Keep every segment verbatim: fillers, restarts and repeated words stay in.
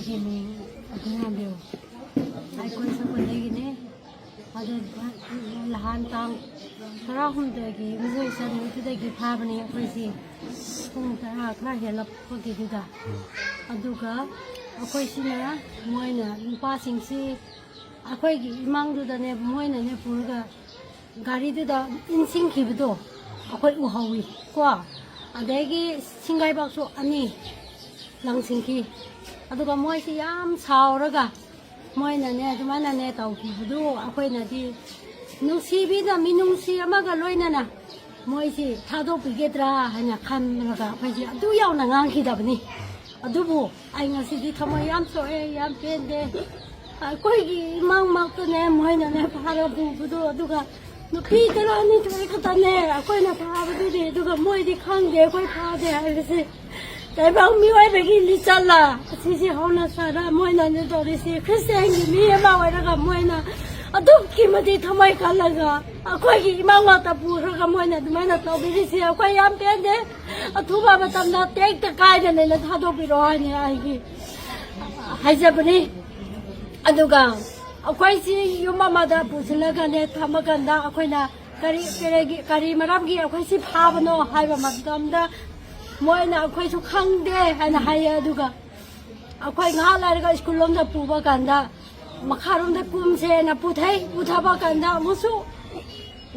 ꯑꯩꯒꯤ ꯃꯤꯡ ꯑꯗꯨ ꯉꯥꯝꯕꯤꯌꯨ꯫ ꯑꯩꯈꯣꯏ ꯁꯒꯣꯜꯗꯒꯤꯅꯦ꯫ ꯑꯗꯨ ꯅꯍꯥꯟ ꯇꯥꯡ ꯇꯔꯥꯍꯨꯝꯗꯣꯏꯒꯤ ꯃꯤꯑꯣꯏ ꯆꯅꯤꯗꯨꯗꯒꯤ ꯐꯥꯕꯅꯦ ꯑꯩꯈꯣꯏꯁꯤ꯫ ꯄꯨꯡ ꯇꯔꯥ ꯈꯔ ꯍꯦꯜꯂꯛꯄꯒꯤꯗꯨꯗ꯫ ꯑꯗꯨꯒ ꯑꯩꯈꯣꯏꯁꯤꯅ, ꯃꯣꯏꯅ ꯅꯨꯄꯥꯁꯤꯡꯁꯤ ꯑꯩꯈꯣꯏꯒꯤ ꯏꯃꯥꯡꯗꯨꯗꯅꯦ, ꯃꯣꯏꯅꯅꯦ ꯄꯨꯔꯒ ꯒꯥꯔꯤꯗꯨꯗ ꯏꯟꯁꯤꯟꯈꯤꯕꯗꯣ ꯑꯩꯈꯣꯏ ꯎꯍꯧꯋꯤ ꯀꯣ꯫ ꯑꯗꯒꯤ ꯁꯤꯡꯒꯥꯏꯕꯥꯛꯁꯨ ꯑꯅꯤ ꯂꯪꯁꯤꯟꯈꯤ꯫ ꯑꯗꯨꯒ ꯃꯣꯏꯁꯤ ꯌꯥꯝ ꯁꯥꯎꯔꯒ ꯃꯣꯏꯅꯅꯦ ꯑꯗꯨꯃꯥꯏꯅꯅꯦ ꯇꯧꯈꯤꯕꯗꯨ ꯑꯩꯈꯣꯏꯅꯗꯤ ꯅꯨꯡꯁꯤꯕꯤꯅ, ꯃꯤꯅꯨꯡꯁꯤ ꯑꯃꯒ ꯂꯣꯏꯅꯅ ꯃꯣꯏꯁꯤ ꯊꯥꯗꯣꯛꯄꯤꯒꯗ꯭ꯔꯥ ꯍꯥꯏꯅ ꯈꯟꯂꯒ ꯑꯩꯈꯣꯏꯁꯤ ꯑꯗꯨ ꯌꯥꯎꯅ ꯉꯥꯡꯈꯤꯗꯕꯅꯤ꯫ ꯑꯗꯨꯕꯨ ꯑꯩ ꯉꯁꯤꯗꯤ ꯊꯃꯣꯏ ꯌꯥꯝ ꯁꯣꯛꯑꯦ, ꯌꯥꯝ ꯄꯦꯟꯗꯦ꯫ ꯑꯩꯈꯣꯏꯒꯤ ꯏꯃꯥꯡ ꯃꯛꯇꯅꯦ ꯃꯣꯏꯅꯅꯦ ꯐꯥꯔ ꯄꯨꯕꯗꯣ, ꯑꯗꯨꯒ ꯅꯨꯄꯤ ꯇꯔꯥꯅꯤꯊꯣꯏ ꯈꯛꯇꯅꯦ ꯑꯩꯈꯣꯏꯅ ꯐꯥꯕꯗꯨꯗꯤ, ꯑꯗꯨꯒ ꯃꯣꯏꯗꯤ ꯈꯪꯗꯦ ꯑꯩꯈꯣꯏ ꯐꯥꯗꯦ ꯍꯥꯏꯕꯁꯦ꯫ ꯇꯥꯏꯕꯪ ꯃꯤꯑꯣꯏꯕꯒꯤ ꯂꯤꯆꯠꯂ ꯑꯁꯤꯁꯦ ꯍꯧꯅ ꯁꯥꯔ ꯃꯣꯏꯅꯅꯦ ꯇꯧꯔꯤꯁꯤ? ꯈ꯭ꯔꯤꯁꯇꯤꯌꯥꯟꯒꯤ ꯃꯤ ꯑꯃ ꯑꯣꯏꯔꯒ ꯃꯣꯏꯅ ꯑꯗꯨꯛꯀꯤ ꯃꯇꯤꯛ ꯊꯃꯣꯏ ꯀꯜꯂꯒ ꯑꯩꯈꯣꯏꯒꯤ ꯏꯃꯥꯡ ꯃꯛꯇ ꯄꯨꯔꯒ ꯃꯣꯏꯅ ꯑꯗꯨꯃꯥꯏꯅ ꯇꯧꯕꯤꯔꯤꯁꯤ ꯑꯩꯈꯣꯏ ꯌꯥꯝ ꯄꯦꯟꯗꯦ꯫ ꯑꯊꯨꯕ ꯃꯇꯝꯗ ꯇꯦꯛꯇ ꯀꯥꯏꯗꯅ ꯊꯥꯗꯣꯛꯄꯤꯔꯛꯑꯣ ꯍꯥꯏꯅ ꯑꯩꯒꯤ ꯍꯥꯏꯖꯕꯅꯤ꯫ ꯑꯗꯨꯒ ꯑꯩꯈꯣꯏꯁꯤ ꯌꯨꯝ ꯑꯃꯗ ꯄꯨꯁꯤꯜꯂꯒꯅꯦ ꯊꯝꯃꯀꯥꯟꯗ ꯑꯩꯈꯣꯏꯅ ꯀꯔꯤ, ꯀꯔꯤꯒꯤ, ꯀꯔꯤ ꯃꯔꯝꯒꯤ ꯑꯩꯈꯣꯏ ꯁꯤ ꯐꯥꯕꯅꯣ ꯍꯥꯏꯕ ꯃꯇꯝꯗ ꯃꯣꯏꯅ ꯑꯩꯈꯣꯏꯁꯨ ꯈꯪꯗꯦ ꯍꯥꯏꯅ ꯍꯥꯏꯌꯦ꯫ ꯑꯗꯨꯒ ꯑꯩꯈꯣꯏ ꯉꯥꯏꯍꯥꯛ ꯂꯩꯔꯒ ꯁ꯭ꯀꯨꯜ ꯂꯣꯝꯗ ꯄꯨꯕ ꯀꯥꯟꯗ ꯃꯈꯥꯔꯣꯝꯗ ꯀꯨꯝꯁꯦꯅ ꯄꯨꯊꯩ꯫ ꯄꯨꯊꯕ ꯀꯥꯟꯗ ꯑꯃꯨꯛꯁꯨ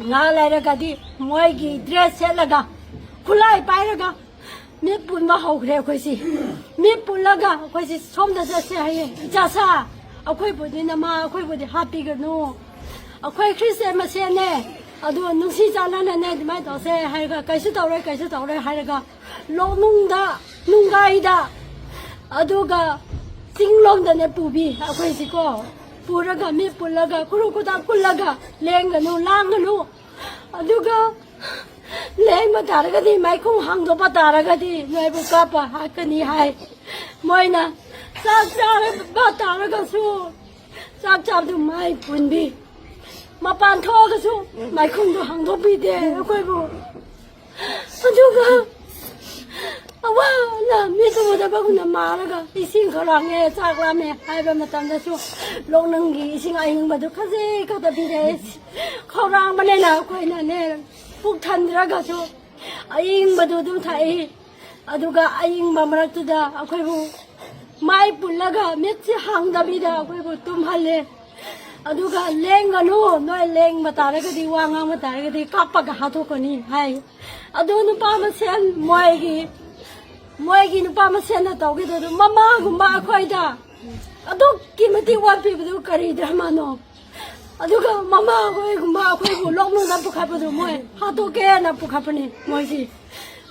ꯉꯥꯏꯍꯥꯛ ꯂꯩꯔꯒꯗꯤ ꯃꯣꯏꯒꯤ ꯗ꯭ꯔꯦꯁ ꯁꯦꯠꯂꯒ ꯈꯨꯠꯂꯥꯏ ꯄꯥꯏꯔꯒ ꯃꯤꯠ ꯄꯨꯟꯕ ꯍꯧꯈ꯭ꯔꯦ ꯑꯩꯈꯣꯏꯁꯤ꯫ ꯃꯤꯠ ꯄꯨꯜꯂꯒ ꯑꯩꯈꯣꯏꯁꯤ ꯁꯣꯝꯗ ꯆꯠꯁꯦ ꯍꯥꯏꯌꯦ꯫ "ꯏꯆꯥꯁꯥ, ꯑꯩꯈꯣꯏꯕꯨꯗꯤ ꯅꯃꯥ ꯑꯩꯈꯣꯏꯕꯨꯗꯤ ꯍꯥꯠꯄꯤꯒꯅꯨ꯫ ꯑꯩꯈꯣꯏ ꯈ꯭ꯔꯤꯁꯇꯤꯌꯥꯟ ꯃꯁꯦꯟꯅꯦ꯫ ꯑꯗꯨ ꯅꯨꯡꯁꯤ ꯆꯥꯟꯅꯅꯅꯦ ꯑꯗꯨꯃꯥꯏꯅ ꯇꯧꯁꯦ" ꯍꯥꯏꯔꯒ, "ꯀꯩꯁꯨ ꯇꯧꯔꯣꯏ, ꯀꯩꯁꯨ ꯇꯧꯔꯣꯏ" ꯍꯥꯏꯔꯒ ꯂꯣꯛꯅꯨꯡꯗ, ꯅꯨꯡꯒꯥꯏꯗ, ꯑꯗꯨꯒ ꯆꯤꯡꯂꯣꯝꯗꯅꯦ ꯄꯨꯕꯤ ꯑꯩꯈꯣꯏꯁꯤꯀꯣ꯫ ꯄꯨꯔꯒ ꯃꯤꯠ ꯄꯨꯜꯂꯒ ꯈꯨꯔꯨ ꯈꯨꯗꯥ ꯄꯨꯜꯂꯒ ꯂꯦꯡꯒꯅꯨ, ꯂꯥꯡꯒꯅꯨ꯫ ꯑꯗꯨꯒ ꯂꯦꯡꯕ ꯇꯥꯔꯒꯗꯤ ꯃꯥꯏꯈꯣꯡ ꯍꯥꯡꯗꯣꯛꯄ ꯇꯥꯔꯒꯗꯤ ꯅꯣꯏꯕꯨ ꯀꯥꯞꯄ ꯍꯥꯠꯀꯅꯤ ꯍꯥꯏ꯫ ꯃꯣꯏꯅ ꯆꯥꯛ ꯆꯥꯕ ꯇꯥꯔꯒꯁꯨ ꯆꯥꯛ ꯆꯥꯕꯗꯨ ꯃꯥꯏ ꯄꯨꯟꯕꯤ꯫ ꯃꯄꯥꯟ ꯊꯣꯛꯑꯒꯁꯨ ꯃꯥꯏꯈꯣꯡꯗꯣ ꯍꯥꯡꯗꯣꯛꯄꯤꯗꯦ ꯑꯩꯈꯣꯏꯕꯨ꯫ ꯑꯗꯨꯒ ꯑꯋꯥꯅ ꯃꯤꯠ ꯎꯗꯕꯒꯨꯝꯅ ꯃꯥꯔꯒ ꯏꯁꯤꯡ ꯈꯧꯔꯥꯡꯉꯦ, ꯆꯥꯛ ꯂꯥꯝꯃꯦ ꯍꯥꯏꯕ ꯃꯇꯝꯗꯁꯨ ꯂꯣꯛꯅꯨꯡꯒꯤ ꯏꯁꯤꯡ ꯑꯏꯪꯕꯗꯨ ꯈꯖꯤꯛ ꯈꯛꯇ ꯄꯤꯔꯛꯑꯦ꯫ ꯈꯧꯔꯥꯡꯕꯅꯤꯅ ꯑꯩꯈꯣꯏꯅꯅꯦ ꯄꯨꯛ ꯊꯟꯗ꯭ꯔꯒꯁꯨ ꯑꯏꯪꯕꯗꯨ ꯑꯗꯨꯝ ꯊꯛꯏ꯫ ꯑꯗꯨꯒ ꯑꯏꯪꯕ ꯃꯔꯛꯇꯨꯗ ꯑꯩꯈꯣꯏꯕꯨ ꯃꯥꯏ ꯄꯨꯜꯂꯒ ꯃꯤꯠꯁꯤ ꯍꯥꯡꯗꯕꯤꯗ ꯑꯩꯈꯣꯏꯕꯨ ꯇꯨꯝꯍꯜꯂꯦ꯫ ꯑꯗꯨꯒ "ꯂꯦꯡꯒꯅꯨ, ꯅꯣꯏ ꯂꯦꯡꯕ ꯇꯥꯔꯒꯗꯤ, ꯋꯥ ꯉꯥꯡꯕ ꯇꯥꯔꯒꯗꯤ ꯀꯥꯞꯄꯒ ꯍꯥꯠꯇꯣꯛꯀꯅꯤ" ꯍꯥꯏ꯫ ꯑꯗꯨ ꯅꯨꯄꯥ ꯃꯁꯦꯟ ꯃꯣꯏꯒꯤ, ꯃꯣꯏꯒꯤ ꯅꯨꯄꯥ ꯃꯁꯦꯟꯅ ꯇꯧꯒꯦ ꯇꯧꯗꯣ ꯃꯃꯥꯒꯨꯝꯕ ꯑꯩꯈꯣꯏꯗ ꯑꯗꯨꯛꯀꯤ ꯃꯇꯤꯛ ꯋꯥꯠꯄꯤꯕꯗꯨ ꯀꯔꯤ ꯗ꯭ꯔꯃꯥꯅꯣ? ꯑꯗꯨꯒ ꯃꯃꯥ ꯍꯣꯏꯒꯨꯝꯕ ꯑꯩꯈꯣꯏꯕꯨ ꯂꯣꯛꯅꯨꯡꯗ ꯄꯨꯈꯠꯄꯗꯨ ꯃꯣꯏ ꯍꯥꯠꯇꯣꯛꯀꯦꯅ ꯄꯨꯈꯠꯄꯅꯤ ꯃꯣꯏꯁꯤ꯫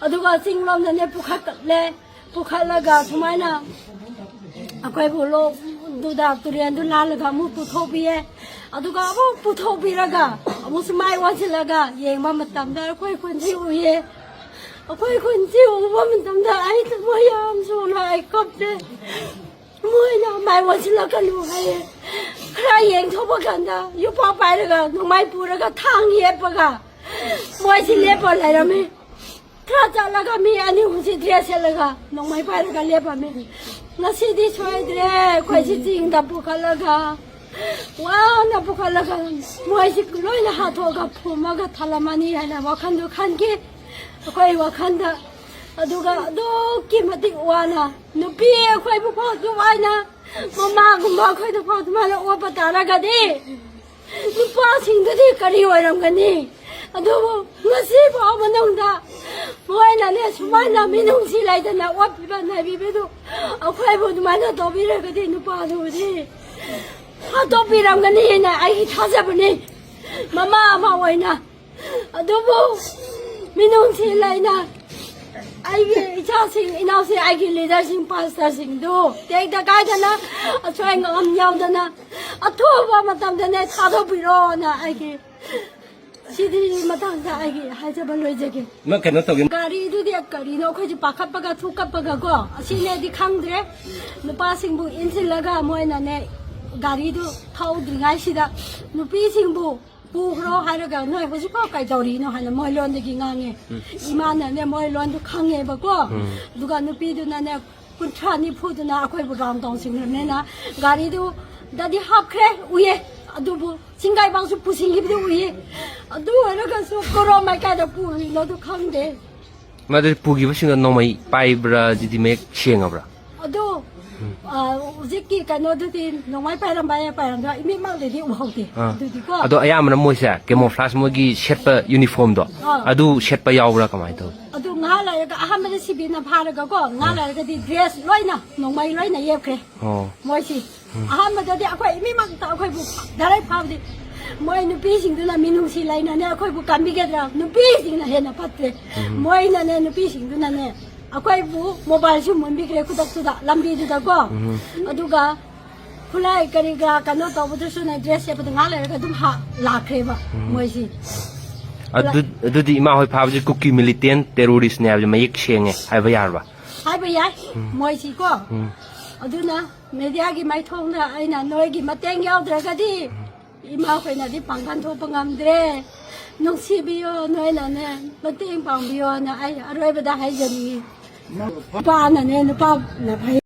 ꯑꯗꯨꯒ ꯆꯤꯡꯂꯣꯝꯗꯅꯦ ꯄꯨꯈꯠꯂꯦ, ꯄꯨꯈꯠꯂꯒ ꯁꯨꯃꯥꯏꯅ ꯑꯩꯈꯣꯏꯕꯨ ꯂꯣꯛꯗꯨꯗ ꯇꯨꯔꯦꯟꯗꯨ ꯂꯥꯜꯂꯒ ꯑꯃꯨꯛ ꯄꯨꯊꯣꯛꯄꯤꯌꯦ꯫ ꯑꯗꯨꯒ ꯑꯃꯨꯛ ꯄꯨꯊꯣꯛꯄꯤꯔꯒ ꯑꯃꯨꯛꯁꯨ ꯃꯥꯏ ꯑꯣꯟꯁꯤꯜꯂꯒ ꯌꯦꯡꯕ ꯃꯇꯝꯗ ꯑꯩꯈꯣꯏ ꯈꯨꯟꯁꯤ ꯎꯏꯌꯦ꯫ ꯑꯩꯈꯣꯏ ꯈꯨꯟꯁꯤ ꯎꯕ ꯃꯇꯝꯗ ꯑꯩ ꯊꯃꯣꯏ ꯌꯥꯝ ꯁꯣꯛꯅ ꯑꯩ ꯀꯞꯄꯦ꯫ ꯃꯣꯏꯅ "ꯃꯥꯏ ꯑꯣꯟꯁꯤꯜꯂꯛꯀꯅꯨ" ꯍꯥꯏꯌꯦ꯫ ꯈꯔ ꯌꯦꯡꯊꯣꯛꯄ ꯀꯥꯟꯗ ꯌꯨꯄꯥ ꯄꯥꯏꯔꯒ, ꯅꯣꯡꯃꯥꯏ ꯄꯨꯔꯒ, ꯊꯥꯡ ꯌꯦꯞꯄꯒ ꯃꯣꯏꯁꯤ ꯂꯦꯞꯄ ꯂꯩꯔꯝꯃꯤ꯫ ꯈꯔ ꯆꯠꯂꯒ ꯃꯤ ꯑꯅꯤ ꯑꯍꯨꯝꯁꯤ ꯗ꯭ꯔꯦꯁ ꯁꯦꯠꯂꯒ ꯅꯣꯡꯃꯩ ꯄꯥꯏꯔꯒ ꯂꯦꯞꯄꯝꯃꯤ꯫ "ꯉꯁꯤꯗꯤ ꯁꯣꯏꯗ꯭ꯔꯦ, ꯑꯩꯈꯣꯏꯁꯤ ꯆꯤꯡꯗ ꯄꯨꯈꯠꯂꯒ, ꯋꯥꯅ ꯄꯨꯈꯠꯂꯒ ꯃꯣꯏꯁꯤ ꯂꯣꯏꯅ ꯍꯥꯠꯇꯣꯛꯑꯒ ꯐꯨꯝꯃꯒ ꯊꯜꯂꯝꯃꯅꯤ" ꯍꯥꯏꯅ ꯋꯥꯈꯜꯗꯣ ꯈꯟꯈꯤ ꯑꯩꯈꯣꯏ ꯋꯥꯈꯜꯗ꯫ ꯑꯗꯨꯒ ꯑꯗꯨꯛꯀꯤ ꯃꯇꯤꯛ ꯋꯥꯅ ꯅꯨꯄꯤ ꯑꯩꯈꯣꯏꯕꯨ ꯐꯥꯎ ꯑꯗꯨꯃꯥꯏꯅ, ꯃꯃꯥꯒꯨꯝꯕ ꯑꯩꯈꯣꯏꯗ ꯐꯥꯎ ꯑꯗꯨꯃꯥꯏꯅ ꯑꯣꯠꯄ ꯇꯥꯔꯒꯗꯤ ꯅꯨꯄꯥꯁꯤꯡꯗꯨꯗꯤ ꯀꯔꯤ ꯑꯣꯏꯔꯝꯒꯅꯤ? ꯑꯗꯨꯕꯨ ꯉꯁꯤ ꯐꯥꯎ ꯃꯅꯨꯡꯗ ꯃꯣꯏꯅꯅꯦ ꯁꯨꯃꯥꯏꯅ ꯃꯤꯅꯨꯡꯁꯤ ꯂꯩꯇꯅ ꯑꯣꯠꯄꯤꯕ ꯅꯩꯕꯤꯕꯗꯨ ꯑꯩꯈꯣꯏꯕꯨ ꯑꯗꯨꯃꯥꯏꯅ ꯇꯧꯕꯤꯔꯒꯗꯤ ꯅꯨꯄꯥꯗꯨꯕꯨꯗꯤ ꯍꯥꯠꯇꯣꯛꯄꯤꯔꯝꯒꯅꯤꯅ ꯑꯩꯒꯤ ꯊꯥꯖꯕꯅꯤ, ꯃꯃꯥ ꯑꯃ ꯑꯣꯏꯅ꯫ ꯑꯗꯨꯕꯨ ꯃꯤꯅꯨꯡꯁꯤ ꯂꯩꯅ ꯑꯩꯒꯤ ꯏꯆꯥꯁꯤꯡ, ꯏꯅꯥꯎꯁꯤꯡ, ꯑꯩꯒꯤ ꯂꯤꯗꯔꯁꯤꯡ, ꯄꯥꯁꯇꯔꯁꯤꯡꯗꯨ ꯇꯦꯛꯇ ꯀꯥꯏꯗꯅ, ꯑꯁꯣꯏ ꯑꯉꯥꯝ ꯌꯥꯎꯗꯅ, ꯑꯊꯨꯕ ꯃꯇꯝꯗꯅꯦ ꯊꯥꯗꯣꯛꯄꯤꯔꯣꯅ ꯑꯩꯒꯤ ꯁꯤꯗꯤ ꯃꯇꯥꯡꯗ ꯑꯩꯒꯤ ꯍꯥꯏꯖꯕ ꯂꯣꯏꯖꯒꯦ꯫ ꯅꯪ ꯀꯩꯅꯣ ꯇꯧꯒꯦ꯫ ꯒꯥꯔꯤꯗꯨꯗꯤ ꯀꯔꯤꯅꯣ, ꯑꯩꯈꯣꯏꯁꯦ ꯄꯥꯈꯠꯄꯒ ꯊꯨꯀꯠꯄꯒ ꯀꯣ, ꯑꯁꯤꯅꯦꯗꯤ ꯈꯪꯗ꯭ꯔꯦ꯫ ꯅꯨꯄꯥꯁꯤꯡꯕꯨ ꯏꯟꯁꯤꯜꯂꯒ ꯃꯣꯏꯅꯅꯦ ꯒꯥꯔꯤꯗꯨ ꯊꯧꯗ꯭ꯔꯤꯉꯩꯁꯤꯗ ꯅꯨꯄꯤꯁꯤꯡꯕꯨ "ꯄꯨꯈ꯭ꯔꯣ" ꯍꯥꯏꯔꯒ, "ꯅꯣꯏ ꯍꯧꯖꯤꯛꯐꯥꯎ ꯀꯩꯗꯧꯔꯤꯅꯣ?" ꯍꯥꯏꯅ ꯃꯣꯏ ꯂꯣꯟꯗꯒꯤ ꯉꯥꯡꯉꯦ꯫ ꯏꯃꯥꯅꯅꯦ ꯃꯣꯏ ꯂꯣꯟꯗꯣ ꯈꯪꯉꯦꯕꯀꯣ꯫ ꯑꯗꯨꯒ ꯅꯨꯄꯤꯗꯨꯅꯅꯦ ꯀꯨꯟꯊ꯭ꯔꯥ ꯅꯤꯐꯨꯗꯨꯅ ꯑꯩꯈꯣꯏꯕꯨ ꯔꯥꯎꯟ ꯇꯧꯁꯤꯟꯈ꯭ꯔꯕꯅꯤꯅ ꯒꯥꯔꯤꯗꯨꯗꯗꯤ ꯍꯥꯞꯈ꯭ꯔꯦ, ꯎꯏꯌꯦ꯫ ꯑꯗꯨꯕꯨ ꯆꯤꯡꯒꯥꯏꯕꯥꯡꯁꯨ ꯄꯨꯁꯤꯟꯈꯤꯕꯗꯤ ꯎꯏꯌꯦ꯫ ꯑꯗꯨ ꯑꯣꯏꯔꯒꯁꯨ ꯀꯔꯣꯝ ꯃꯥꯏꯀꯥꯏꯗ ꯄꯨꯔꯤꯅꯣꯗꯨ ꯈꯪꯗꯦ꯫ ꯃꯗꯨ ꯄꯨꯈꯤꯕꯁꯤꯡꯗꯣ ꯅꯣꯡꯃꯩ ꯄꯥꯏꯕ꯭ꯔꯥ ꯑꯗꯨꯗꯤ ꯃꯌꯦꯛ ꯁꯦꯡꯉꯕ꯭ꯔꯥ? ꯑꯗꯨ, ꯑ, ꯍꯧꯖꯤꯛꯀꯤ ꯀꯩꯅꯣꯗꯨꯗꯤ ꯅꯣꯡꯃꯩ ꯄꯥꯏꯔꯝꯕ ꯌꯥꯏ, ꯄꯥꯏꯔꯝꯗ꯭ꯔꯥ, ꯏꯃꯤꯠꯃꯛꯇꯗꯤ ꯎꯍꯧꯗꯦ꯫ ꯑꯥ꯫ ꯑꯗꯨꯗꯤꯀꯣ꯫ ꯑꯗꯣ ꯑꯌꯥꯝꯕꯅ ꯃꯣꯏꯁꯦ camouflage, ꯃꯣꯏꯒꯤ ꯁꯦꯠꯄ ꯌꯨꯅꯤꯐꯣꯔꯝꯗꯣ, ꯑꯥ꯫ ꯑꯗꯨ ꯁꯦꯠꯄ ꯌꯥꯎꯕ꯭ꯔꯥ, ꯀꯃꯥꯏꯅ ꯇꯧꯏ? ꯑꯗꯨ ꯉꯥꯏꯍꯥꯛ ꯂꯩꯔꯒ, ꯑꯍꯥꯟꯕꯗ ꯁꯤꯕꯤꯅ ꯐꯥꯔꯒꯀꯣ, ꯉꯥꯏꯍꯥꯛ ꯑꯥ꯫ ꯂꯩꯔꯒꯗꯤ ꯗ꯭ꯔꯦꯁ ꯂꯣꯏꯅ ꯅꯣꯡꯃꯩ ꯂꯣꯏꯅ ꯌꯦꯞꯈ꯭ꯔꯦ꯫ ꯑꯣ꯫ ꯃꯣꯏꯁꯤ꯫ ꯑꯍꯥꯟꯕꯗꯗꯤ ꯑꯩꯈꯣꯏ ꯃꯤꯃꯛꯇ ꯑꯩꯈꯣꯏꯕꯨ ꯗꯥꯏꯔꯦꯛ ꯐꯥꯕꯗꯤ ꯃꯣꯏ ꯅꯨꯄꯤꯁꯤꯡꯗꯨꯅ ꯃꯤꯅꯨꯡꯁꯤ ꯂꯩꯅꯅꯦ ꯑꯩꯈꯣꯏꯕꯨ ꯀꯟꯕꯤꯒꯗ꯭ꯔꯥ? ꯅꯨꯄꯤꯁꯤꯡꯅ ꯍꯦꯟꯅ ꯐꯠꯇ꯭ꯔꯦ꯫ ꯃꯣꯏꯅꯅꯦ, ꯅꯨꯄꯤꯁꯤꯡꯗꯨꯅꯅꯦ ꯑꯩꯈꯣꯏꯕꯨ ꯃꯣꯕꯥꯏꯜꯁꯨ ꯃꯨꯟꯕꯤꯈ꯭ꯔꯦ ꯈꯨꯗꯛꯇꯨꯗ ꯂꯝꯕꯤꯗꯨꯗꯀꯣ꯫ ꯑꯗꯨꯒ ꯈꯨꯠꯂꯥꯏ ꯀꯔꯤ ꯀꯔꯥ ꯀꯩꯅꯣ ꯇꯧꯕꯗꯨꯁꯨꯅꯦ, ꯗ꯭ꯔꯦꯁ ꯁꯦꯠꯄꯗ ꯉꯥꯏꯍꯥꯛ ꯂꯩꯔꯒ ꯑꯗꯨꯝ ꯍꯥ-, ꯂꯥꯛꯈ꯭ꯔꯦꯕ ꯃꯣꯏꯁꯤ꯫ ꯑꯗꯨ-, ꯑꯗꯨꯗꯤ ꯏꯃꯥ ꯍꯣꯏ ꯐꯥꯕꯁꯤ ꯀꯨꯀꯤ militant terroristꯅꯦ ꯍꯥꯏꯕꯁꯦ ꯃꯌꯦꯛ ꯁꯦꯡꯉꯦ ꯍꯥꯏꯕ ꯌꯥꯔꯕ? ꯍꯥꯏꯕ ꯌꯥꯏ, ꯃꯣꯏꯁꯤꯀꯣ꯫ ꯑꯗꯨꯅ ꯃꯦꯗꯤꯌꯥꯒꯤ ꯃꯥꯏꯊꯣꯡꯗ ꯑꯩꯅ ꯅꯣꯏꯒꯤ ꯃꯇꯦꯡ ꯌꯥꯎꯗ꯭ꯔꯒꯗꯤ ꯏꯃꯥꯈꯣꯏꯅꯗꯤ ꯄꯥꯡꯒꯜ ꯊꯣꯛꯄ ꯉꯝꯗ꯭ꯔꯦ꯫ ꯅꯨꯡꯁꯤꯕꯤꯌꯣ, ꯅꯣꯏꯅꯅꯦ ꯃꯇꯦꯡ ꯄꯥꯡꯕꯤꯌꯣꯅ ꯑꯩ ꯑꯔꯣꯏꯕꯗ ꯍꯥꯏꯖꯅꯤꯡꯉꯤ꯫ ꯅꯨꯄꯥꯅꯅꯦ, ꯅꯨꯄꯥꯅ ꯐꯩ꯫